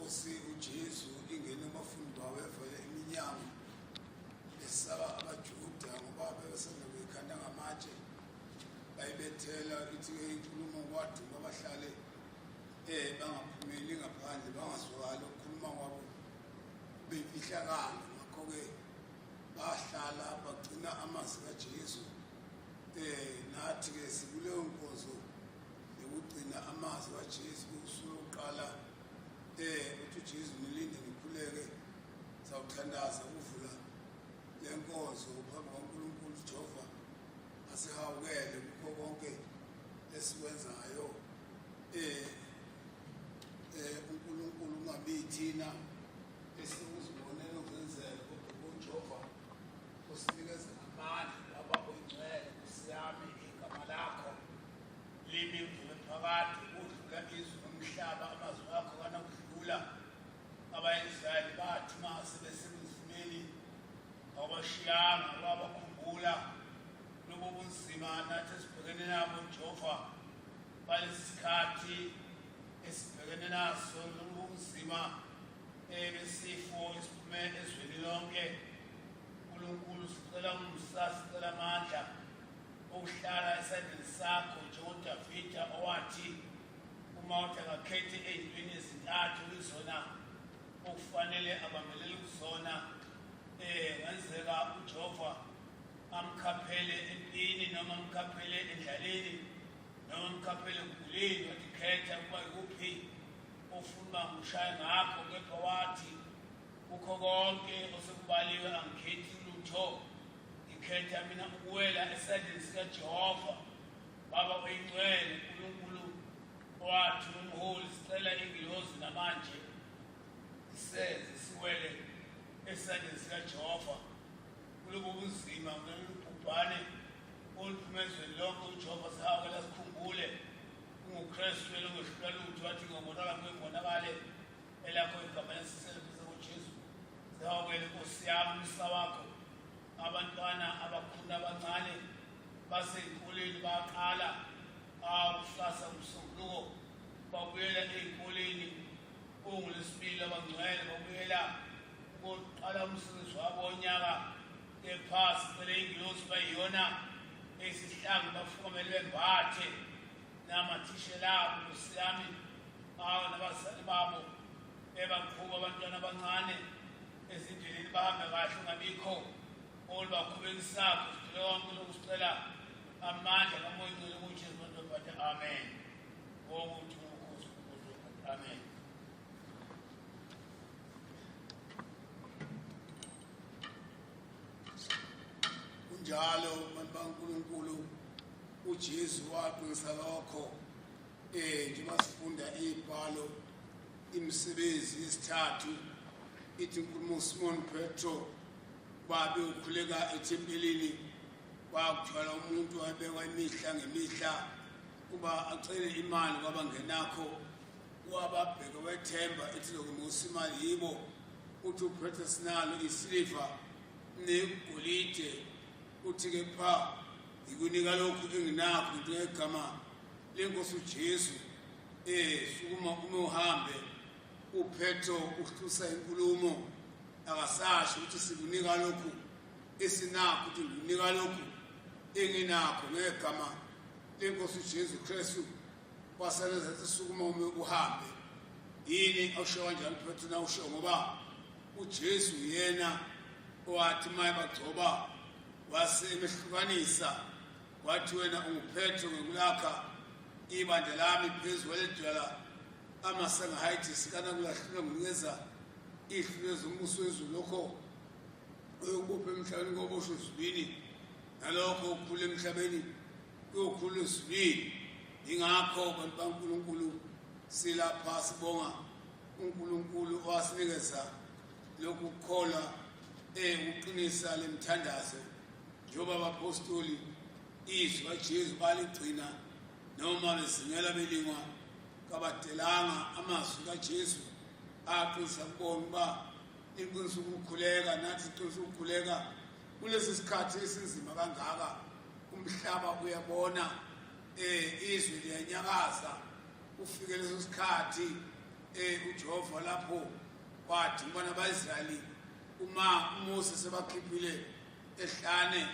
Inkosi uJesu ingene kubafundi bawo evele iminyango besaba abaJuda ngoba bebesanda kuyikhanda ngamatshe bayibethela ithi-ke inkulumo kwaduma bahlale um bangaphumeli ngaphandle bangazwakali ukukhuluma kwabo beyimfihlakalo ngakho-ke bahlala bagcina amazwi kaJesu um nathi-ke sikuleyo nkonzo yokugcina amazwi kaJesu kusuku lokuqala eh uthi uJesu nilinde nikhuleke sawuthandaza ukuvula le nkonzo phambi kaNkulunkulu Jehova asihawukele kukho konke esikwenzayo eh eh uNkulunkulu ungabi thina esikuzibonela ukuzenzela kodwa uJehova usinikeza amandla baba oyingcwele Nkosi yami igama lakho limi kudlule phakade kudlula izwe nomhlaba amazwi akho kanakudlula abaIsrayeli bathi uma sebesebunzimeni awabashiyanga wabakhumbula lobo bunzima nathi esibhekene nabo Jehova balesi sikhathi esibhekene naso lobu bunzima besifo esiphume ezweni lonke uNkulunkulu sicela umusa sicela amandla ukuhlala esandleni sakho njengoDavida owathi uma uthi akakhethe ey'ntweni ezintathu kuzona okufanele abambelele kuzona um ngenzeka uJehova amkhaphele empini noma amkhaphele endlaleni noma amkhaphele ekuguleni wathi khetha ukuba ikuphi ofuna uba ngushaye ngakho kepha wathi kukho konke osekubaliwe angikhethi lutho ngikhetha mina ukuwela esandleni sikaJehova Baba oyingcwele uNkulunkulu owathi umholi sicela ingilozi namanje isenze siwele esandleni sikaJehova kulobu bunzima kulolu bhubhane oluphuma ezweni lonke uJehova sihawukela sikhumbule unguKristu elongehlula lutho wathi ngobonakala kuyongonakale elakho igama lesiselebise kuJesu sihawukele Nkosi yami umsa wakho abantwana abakhulu abancane basey'koleni baqala kusasa umsombuluko babuyela ey'koleni kungolwesibili abangcwele babuyela ukuqala umsebenzi wabo wonyaka kepha sicele ingilosi bayiyona eyisihlangu bafukamele bembathe namathishela abo nkosi yami awu nabazali babo bebaqhuba abantwana abancane ezindleleni bahambe kahle ungabikho olubakhubekisayo sicela konke lokhu sicela amandla kamoya ingcwele kujesu bantu amen ngokuthi ubukhosi amen. Kunjalo bantu baNkulunkulu uJesu waqinisa lokho eh njengoba sifunda izibhalo imisebenzi yesithathu ithi inkulumo Simon Petro babe ukhuleka ethempelini kwakuthwala umuntu wabekwa imihla ngemihla kuba acele imali kwabangenakho wababheka wethemba ethi lokumusa imali yibo uthi uphethe sinalo isiliva negolide uthi ke pha ngikunika lokhu enginakho ngegama lenkosi uJesu eh sukuma ume uhambe uPetro uhlusa inkulumo akasasho ukuthi sikunika lokhu esinakho ukuthi ngikunika lokhu enginakho ngegama lenkosi uJesu Kristu wasebenza ethi sukuma ume uhambe yini awusho kanjalo Petro na usho ngoba uJesu yena owathi maye bagcoba wase emehlukanisa wathi wena unguPetro ngikulakha ibandla lami phezu kwaledwala amasangahayithi kanakulahlulwa nginikeza ihlulwe zombuso wezulu lokho uyokubopha emhlabeni koboshwa ezulwini nalokho okukhula emhlabeni kuyokhula ezulwini yingakho bantu baNkulunkulu silapha sibonga uNkulunkulu owasinikeza lokhu kukholwa ekuqinisa lemthandazo njengoba abapostoli izwi kaJesu baligcina noma bezingela belingwa kabadelanga amazwi kaJesu aqinisa kubona uba iqinisa ukukhuleka nathi siqinisa ukukhuleka kulesi sikhathi esinzima kangaka umhlaba uyabona eh izwe liyanyakaza ufike leso sikhathi eh uJehova uJehova lapho wathi kubana baIsrayeli uma uMose sebakhiphile ehlane,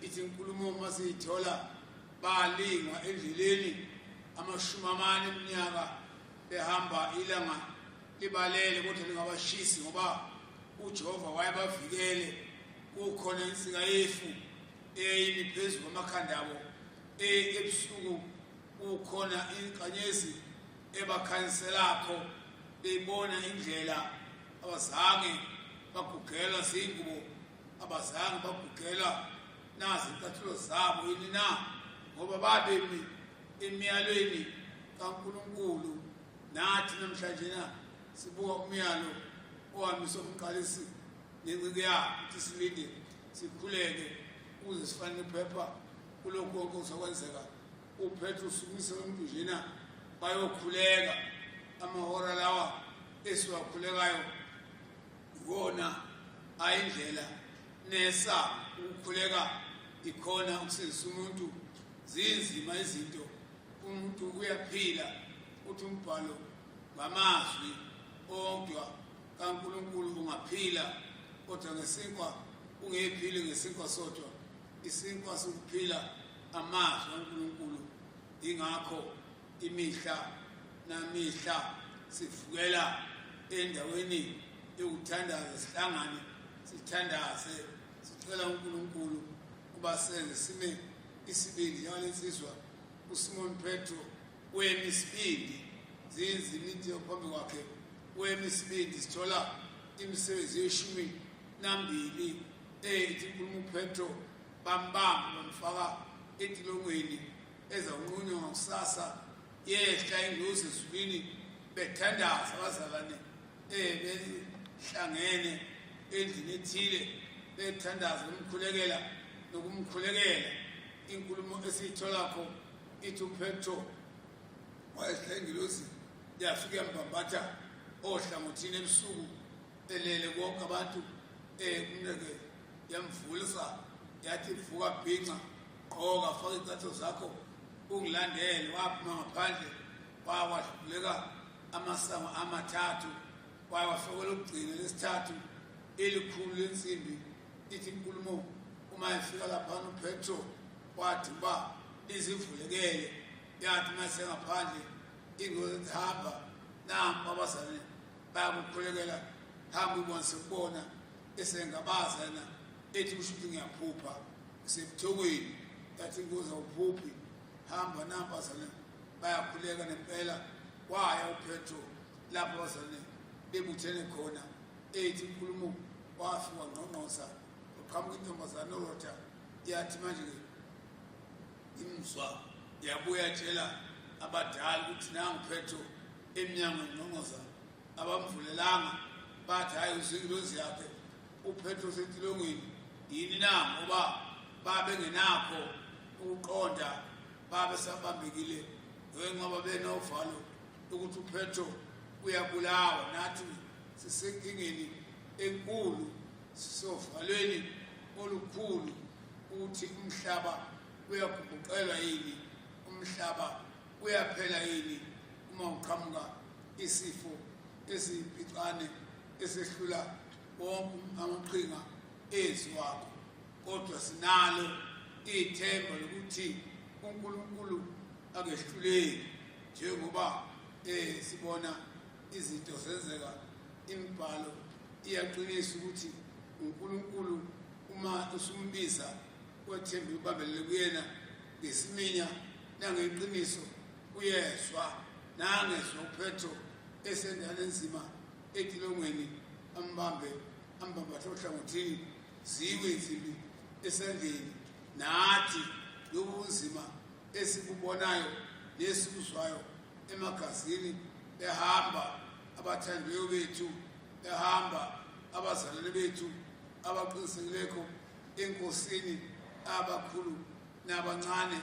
ithi inkulumo uma siyithola balingwa endleleni 40 eminyaka behamba, ilanga libalele kodwa lingabashisi ngoba uJehova wayebavikele. Kukhona insika yefu eyimi phezu kwamakhanda abo, ebusuku kukhona inkanyezi ebakhanyiselakho, bebona indlela. Abazange bagugelwa zingubo, abazange bagugelwa nazi incathulo zabo, yini na? Ngoba babemi emiyalweni kaNkulunkulu. Nathi namhlanje na sibuka umyalo owamiswa umqalisi nenceku yakhe ukuthi silinde sikhuleke ukuze sifane uphepha kulokhu konke okuzokwenzeka. uPetru usukumise umuntu njena bayokhuleka amahora lawa esiwakhulekayo iwona ayindlela nesa ukukhuleka ikhona ukusindisa umuntu. Zinzima izinto, umuntu uyaphila uthi umbhalo ngamazwi odwa kaNkulunkulu ungaphila, kodwa ngesinkwa ungephili ngesinkwa sodwa. Isinkwa sokuphila amazwi kaNkulunkulu. Ingakho imihla namihla sivukela endaweni yokuthandaza, sihlangane sithandaze, sicela uNkulunkulu uba senze sime isibindi njengalensizwa uSimon Petro wemi isibindi. Zinzima into phambi kwakhe, wemi isibindi. Sithola imisebenzi ye-12 ethi inkulumo uPetro bambamba bamfaka etilongweni ezawunqunywa ngakusasa. Yehla ingilosi ezulwini bethandaza abazalwane behlangene endlini ethile bethandaza bemkhulekela nokumkhulekela. Inkulumo esiyitholakho ithi uPetro wayehla ingilosi yafika yambambatha ohlangothini ebusuku elele konke abantu kumneke yamvulisa yathi vuka bhinca, gqoka, faka iy'cathulo zakho ungilandele. Waphuma ngaphandle wahluleka amasango 3, wawafakela ukugcina lesithathu elikhulu lensimbi. Ithi inkulumo uma efika laphana uPetro wathi uba izivulekele, yathi uma esengaphandle ingozi hamba nampa abazalwane bayakukhulekela, hamba ubone sekubona. Esengabaza yena ethi kusho ukuthi ngiyaphupha ngisebuthokweni, yathi ingozi awuphuphi, hamba nampa abazalwane bayakhuleka nempela. Waya uPetro lapho abazalwane bebuthene khona, ethi inkulumo wafika wangqongqoza, waqhamuka intombazane uRoda, yathi manje-ke imzwa yabuya tshela abadala ukuthi nangu Petro emnyango ngqongqoza. Abamvulelanga, bathi hhayi uzingilozi yakhe uPetro usetilongweni yini na? Ngoba babengenakho ukuqonda, babesabambekile ngenxa benovalo ukuthi uPetro uyabulawa. Nathi sisenkingeni enkulu, sisovalweni olukhulu ukuthi umhlaba uyaguqukelwa yini, umhlaba uyaphela yini uma uqhamuka isifo esiyimpicane esehlula wonke amaqhinga ezwi wakho. Kodwa sinalo ithemba lokuthi uNkulunkulu akehluleki, njengoba sibona izinto zenzeka. Imibhalo iyaqinisa ukuthi uNkulunkulu uma usumbiza wethemba ubambelele kuyena ngesiminya nangeqiniso uyezwa. Nangezwa uPetro esendaweni enzima etilongweni, ambambe ambambathe ohlangothini, ziwe insimbi esandleni. Nathi lobu bunzima esibubonayo nesibuzwayo emagazini, behamba abathandiweyo bethu, behamba abazalwane bethu abaqinisekilekho enkosini, abakhulu nabancane,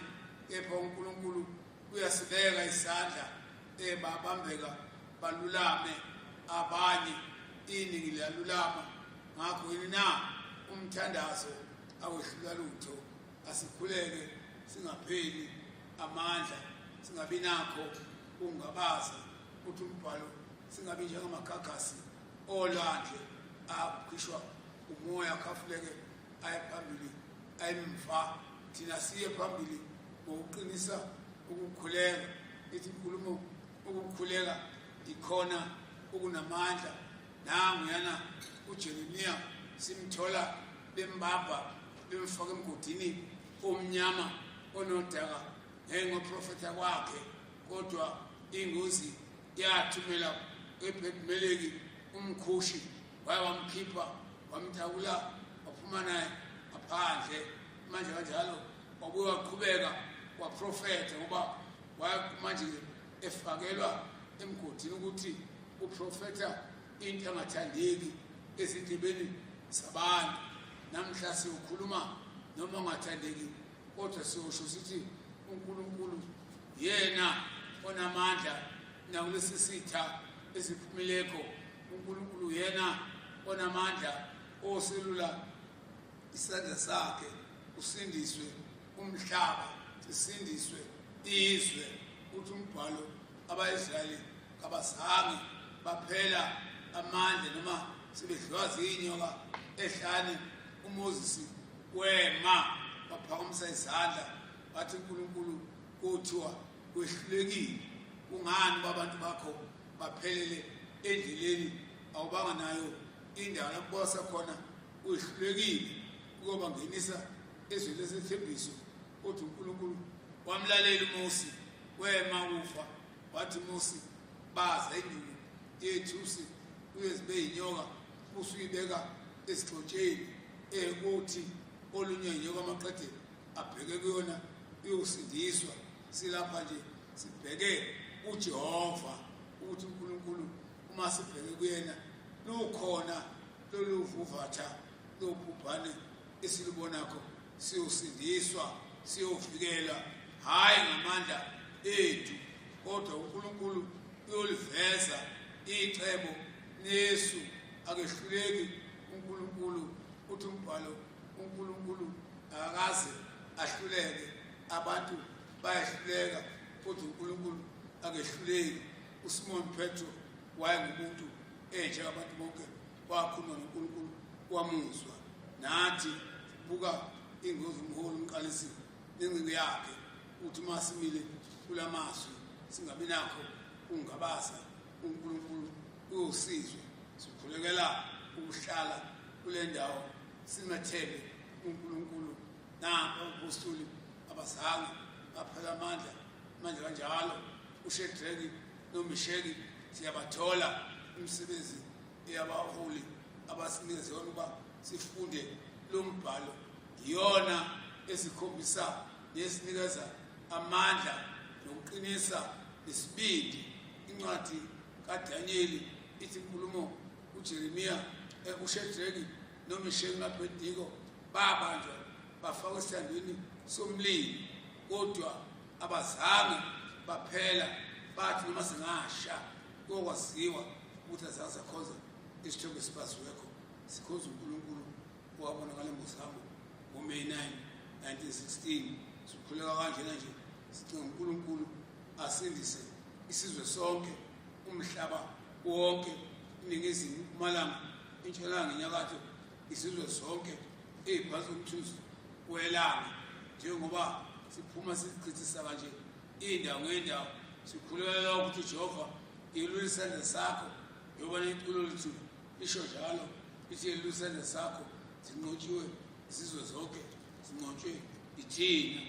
kepha uNkulunkulu uyasibeka isandla, babambeka balulame abanye, iningi liyalulama. Ngakho yini na umthandazo awehlula lutho. Asikhuleke singapheli amandla, singabi nakho ukungabaza ukuthi umbhalo Singabi njengamagagasi olwandle akhishwa umoya akhafuleke aye phambili ayemva. Thina siye phambili ngokuqinisa ukukhuleka. Ithi inkulumo ukukhuleka ikhona okunamandla. Nanguyana uJeremiya simthola bembamba bemfaka emgodini omnyama onodaka ngenxa yoprofetha kwakhe, kodwa ingozi yathumela eBhetmeleki umkhushi, waye wamkhipha wamtakula waphuma naye ngaphandle. Manje kanjalo wabuye waqhubeka waprofetha, ngoba manje efakelwa emgodini ukuthi uprofetha into engathandeki ezindlebeni zabantu. Namhla siyokhuluma noma ungathandeki, kodwa siyosho sithi uNkulunkulu yena onamandla nakulesi sitha esiphumilekho. uNkulunkulu yena onamandla oselula isandla sakhe, usindiswe umhlaba, sisindiswe izwe. Uthi umbhalo abaIsrayeli kabazange baphela amandla noma sebedliwa zinyoka ehlane. uMoses wema waphakamisa izandla wathi, uNkulunkulu kuthiwa wehlulekile, kungani babantu bakho baphelele endleleni? Awubanga nayo indawo lapho basakhona, wehlulekile ukuyobangenisa ezweni lesethembiso. Kodwa uNkulunkulu wamlalela uMose, wema kufa wathi, Mose, baza induku yethusi uyezibe yinyoka, usuyibeka esigxotsheni, ekuthi olunye inyoka amaqede abheke kuyona uyosindiswa. Silapha nje sibheke uJehova, ukuthi uNkulunkulu uma sibheke kuyena lukhona lolu vuvatha lobhubhane esilubonakho, siyosindiswa, siyovikela, hhayi ngamandla ethu, kodwa uNkulunkulu uyoliveza icebo nesu. Akehluleki uNkulunkulu. Uthi umbhalo uNkulunkulu akakaze ahluleke. Abantu bayahluleka, kodwa uNkulunkulu akehluleki. uSimon Petro wayengumuntu enjengabantu bonke, wakhuluma noNkulunkulu wamuzwa. Nathi buka ingozi umholi umqalisi nenceku yakhe, uthi uma simile kulamazwi singabi nakho ukungabaza, uNkulunkulu uyosizwa. Sikhulekela ukuhlala kule ndawo simethembe uNkulunkulu. Nampa abapostoli abazange baphela amandla. Manje kanjalo uShedreki noMisheki siyabathola imisebenzi eyabaholi abasinikeze yona ukuba sifunde lo mbhalo, iyona esikhombisa nesinikeza amandla nokuqinisa nesibindi. Incwadi kaDanyeli ithi inkulumo uJeremiya, uShedreki noMisheki noAbednego babanjwa bafakwa esithandweni somlilo, kodwa abazange baphela. Bathi noma singasha kuyokwaziwa ukuthi azange sakhonza isithombe esibaziwekho, sikhonza uNkulunkulu owabonakala eMozambique ngoMeyi 9 1916. Sikhuleka kanjena nje, sicinga uNkulunkulu asindise isizwe sonke, umhlaba wonke, iningizimu, impumalanga, intshonalanga, inyakatho, isizwe sonke ey'phansi komthunzi welanga. Njengoba siphuma sichithisa kanje iy'ndawo ngey'ndawo, sikhulekela ukuthi uJehova yelula isandla sakho, njengoba neculo lethu lisho njalo, lithi yelula isandla sakho, zinqotshiwe izizwe zonke, zinqotshwe ithina.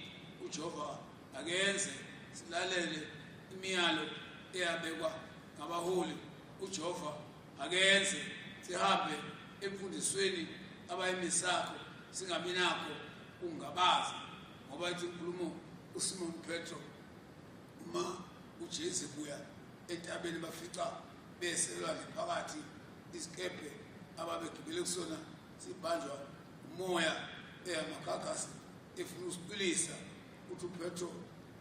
uJehova akenze silalele imiyalo eyabekwa ngabaholi. uJehova akenze sihambe emfundisweni abayimisakho, singabi nakho ukungabaza, ngoba ithi inkulumo uSimon Petro uma uJesu ebuya entabeni bafica beselwandle phakathi, isikebhe ababegibele kusona sibanjwa umoya eyamagagasi efuna usiphilisa. Uthi uPetro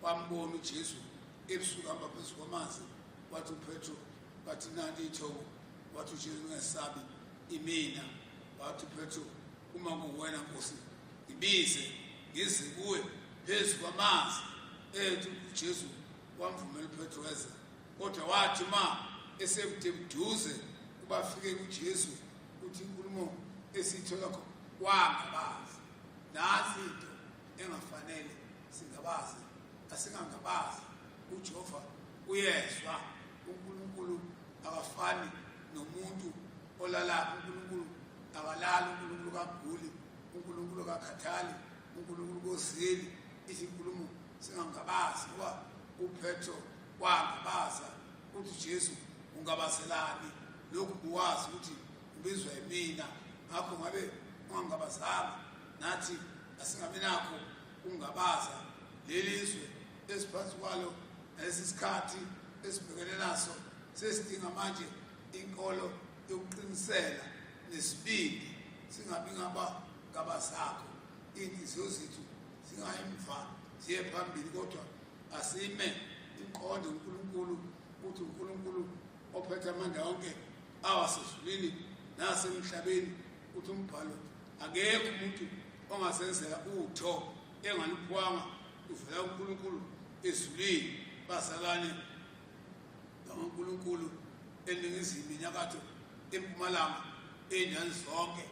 wambona uJesu ebusuku hamba phezu kwamanzi, wathi uPetro, bathi nanti ithongo, wathi uJesu, ungesabi, imina. Wathi uPetro, uma kuwena Nkosi, ngibize ngize kuwe phezu kwamanzi. Ethi uJesu wamvumela uPetro weza, kodwa wathi uma esekude ubafike kuJesu uthi inkulumo esithola wangabazi. Nazi into engafanele singabazi, asingangabazi. uJehova uyezwa. uNkulunkulu akafani nomuntu olala. uNkulunkulu akalali, uNkulunkulu kaguli, uNkulunkulu kakhathali, uNkulunkulu kozeli. Izinkulumo singangabazi ngoba uPetro wangabaza uthi Jesu ungabazelani lokhu buwazi ukuthi ubizwa yimina, ngakho ngabe ungangabazanga. Nathi asingabi nakho ukungabaza. Leli zwe esiphansi kwalo nalesi sikhathi esibhekene naso sesidinga manje inkolo yokuqinisela nesibindi, singabi ngaba ngabazakho. Iy'nhliziyo zethu zingayimva ziye phambili, kodwa asime inqondo uNkulunkulu uthi uNkulunkulu ophethe amandla onke awasezulwini nasemhlabeni. Uthi umbhalo akekho umuntu ongasenzela utho engaluphiwanga uvela kuNkulunkulu ezulwini. Bazalwane bakaNkulunkulu eningizimu, enyakatho, empumalanga, ey'ndaweni zonke,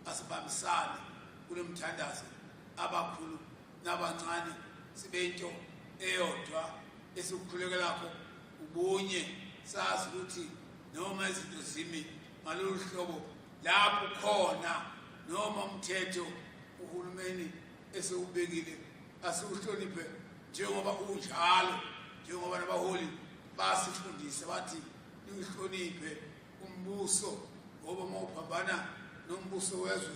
asibambisane kulo mthandazo, abakhulu nabancane, sibe into eyodwa esikukhulukelakho ubunye. Sazi ukuthi noma izinto zimi ngalolu hlobo lapho khona, noma umthetho uhulumeni esewubekile asiwuhloniphe njengoba unjalo, njengoba nabaholi basifundise bathi niwuhloniphe umbuso, ngoba uma uphambana nombuso wezwe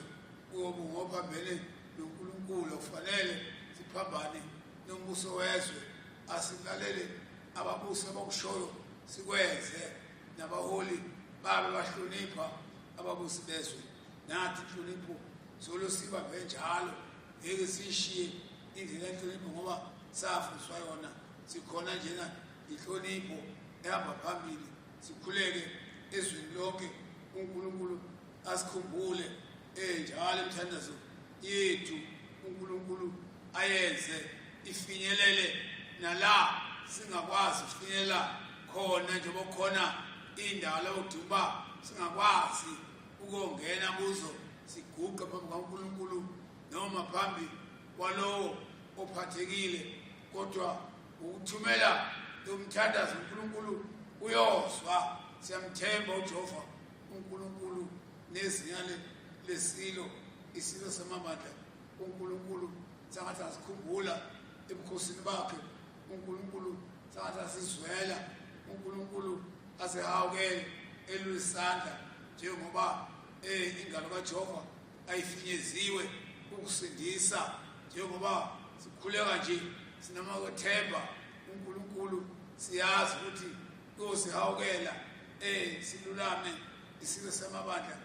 uyobe ngophambene noNkulunkulu. Akufanele siphambane nombuso wezwe, asilalele ababusi abakushoyo sikwenze, nabaholi babe bahlonipha ababusi bezwe. Nathi inhlonipho solo sibambe njalo, ngeke siyishiye indlela yenhlonipho ngoba safundiswa yona. Sikhona njena inhlonipho ehamba phambili. Sikhuleke ezweni lonke, uNkulunkulu asikhumbule njalo imithandazo yethu, uNkulunkulu ayenze ifinyelele nala singakwazi ukufinyelela khona, njengoba khona indawo la kudumba singakwazi ukongena kuzo, siguqe phambi kaNkulunkulu noma phambi kwalowo ophathekile, kodwa ukuthumela umthandazo uNkulunkulu uyozwa. Siyamthemba uJehova uNkulunkulu nezinyane lesilo, isilo samabandla. uNkulunkulu sangathi asikhumbula ebukhosini bakhe, uNkulunkulu sangathi asizwela, uNkulunkulu asihawukele elwisandla, njengoba ingalo kaJehova ayifinyeziwe ukusindisa. Njengoba sikhuleka nje sinamathemba uNkulunkulu, siyazi ukuthi uyosihawukela, silulame isilo samabandla,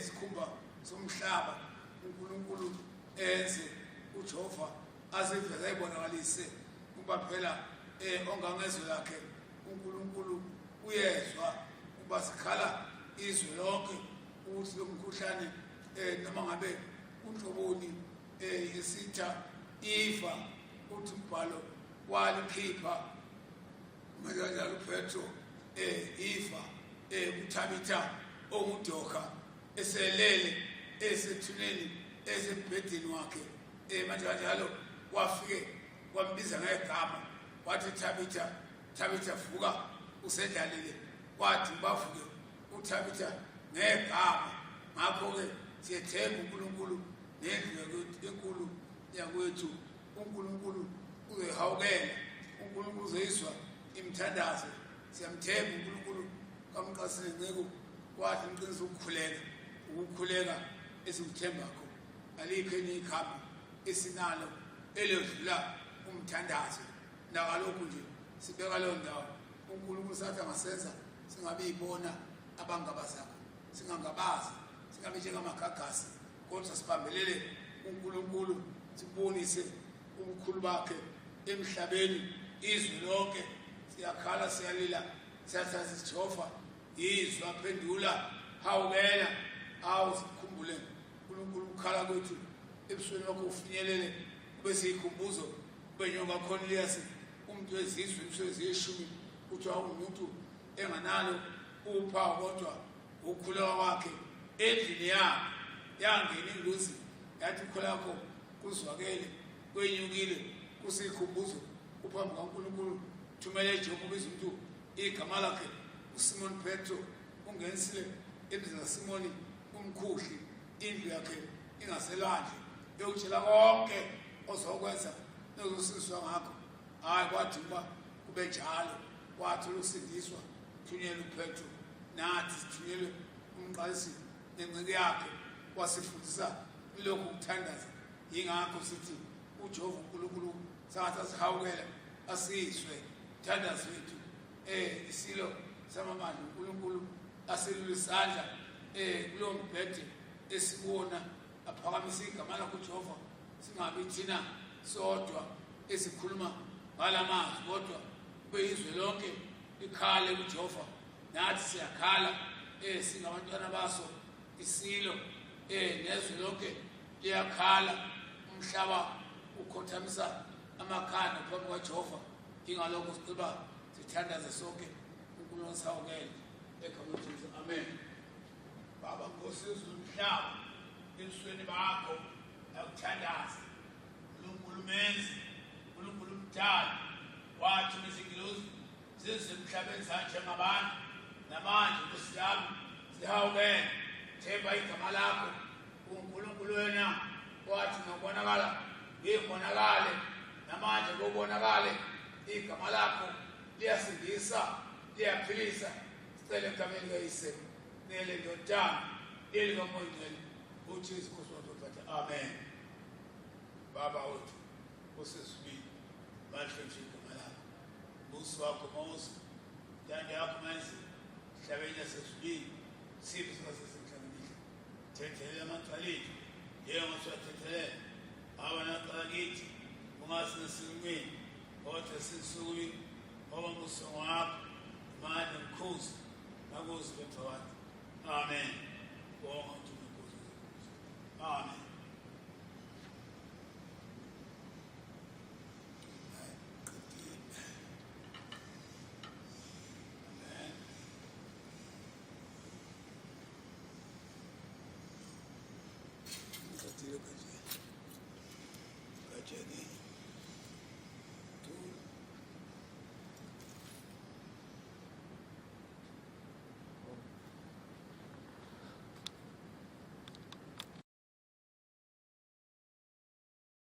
sikhumba somhlaba. uNkulunkulu enze uJehova asiveze ayibonakalise, kuba phela ongangezwe lakhe uNkulunkulu uyezwa kuba sikhala izwe lonke ukuthi lo mkhuhlane noma ngabe unhloboni esitha ifa. Uthi umbhalo walikhipha kanjalo uPetro ifa kuThabitha onguDoka eselele esethuneni esembhedeni wakhe. Manje kanjalo wafike wambiza ngegama wathi Thabitha, Thabitha vuka, usendlalile. Wathi bavuke uThabitha ngegama. Ngakho-ke siyethemba uNkulunkulu nendlu enkulu yakwethu, uNkulunkulu uzoyihawukela, uNkulunkulu uzoyizwa imithandazo. Siyamthemba uNkulunkulu kamqasile nceku wathi ngiqinisa ukukhuleka, ukukhuleka esikuthembakho. Alikho elinye ikhambi esinalo eliyodlula umthandazo. Nakalokhu nje sibeka leyo ndawo, uNkulunkulu sathi angasenza singabe yibona abangabazakho, singangabazi, singabe njengamagagasi, kodwa sibambelele uNkulunkulu, sibonise ubukhulu bakhe emhlabeni izwe lonke. Siyakhala, siyalila, siyathatha Jehova, yizwa, phendula, hawukela. Awu sikhumbule uNkulunkulu, ukukhala kwethu ebusweni bakho ufinyelele, kube siyikhumbuzo, kube njengokaCornelius umuntu wezizwe imisebenzi yeshumi, kuthiwa ungumuntu enganalo Uphawu kodwa ukukhuleka kwakhe endlini yakhe yangena ingilosi yathi ukukhuleka kwakho kuzwakele kwenyukile kusikhumbuzo kuphambi kaNkulunkulu. Thumela eJopha ubiza umuntu igama lakhe uSimon Petro, ungenisile emzini kaSimoni umkhuhli, indlu yakhe ingaselwandle, yokutshela konke ozokwenza nozosindiswa ngakho. Hhayi, kwathi ukuba kube njalo, wathola ukusindiswa, thunyelwe uPetro, nathi sithunyelwe umqalisi nenceku yakhe, wasifundisa kulokhu kuthandaza. Yingakho sithi uJehova uNkulunkulu sengathi asihawukele, asizwe mthandazo wethu. Isilo samamandla uNkulunkulu aselule isandla kulowo mbhede esikuwona, aphakamise igama lakho uJehova, singabi thina sodwa esikhuluma ngalamazwi, kodwa kube izwe lonke likhale kuJehova. Nathi siyakhala singabantwana baso isilo, nezwe lonke liyakhala, umhlaba ukhothamisa amakhanda phambi kwaJehova. Ingalokho sicela sithandaze sonke, uNkulunkulu asihawukele egameni likaJesu, amen. Baba Nkosi yezulu nomhlaba, ebusweni bakho ngiyakuthandaza. uNkulunkulu menzi, uNkulunkulu umdali, wathuma izingilosi zize emhlabeni zanjengabantu. Namanje Nkosi yami sihawukele, themba igama lakho uNkulunkulu wena wathi ngiyobonakala ngibonakale, namanje kubonakale igama lakho liyasindisa, liyaphilisa. Sicele egameni likaYise neleNdodana nelikaMoya oNgcwele uJesu Nkosi wethu, amen. Baba wethu osezulwini, malihlonishwe igama lakho, umbuso wakho mawuze, intando yakho mayenziwe emhlabeni nasezulwini. Siphe singasesemhlabeni, thethelela amacala ethu njengoba siwathethelela abanacala kithi, ungasinesilimweni kodwa sinsukwini, ngoba umbuso wakho, amandla, nomkhosi nakuze kube. Amen. Bonga uThixo Nkosi. Amen. Amen. Ngiqedile kanje. Kajeni.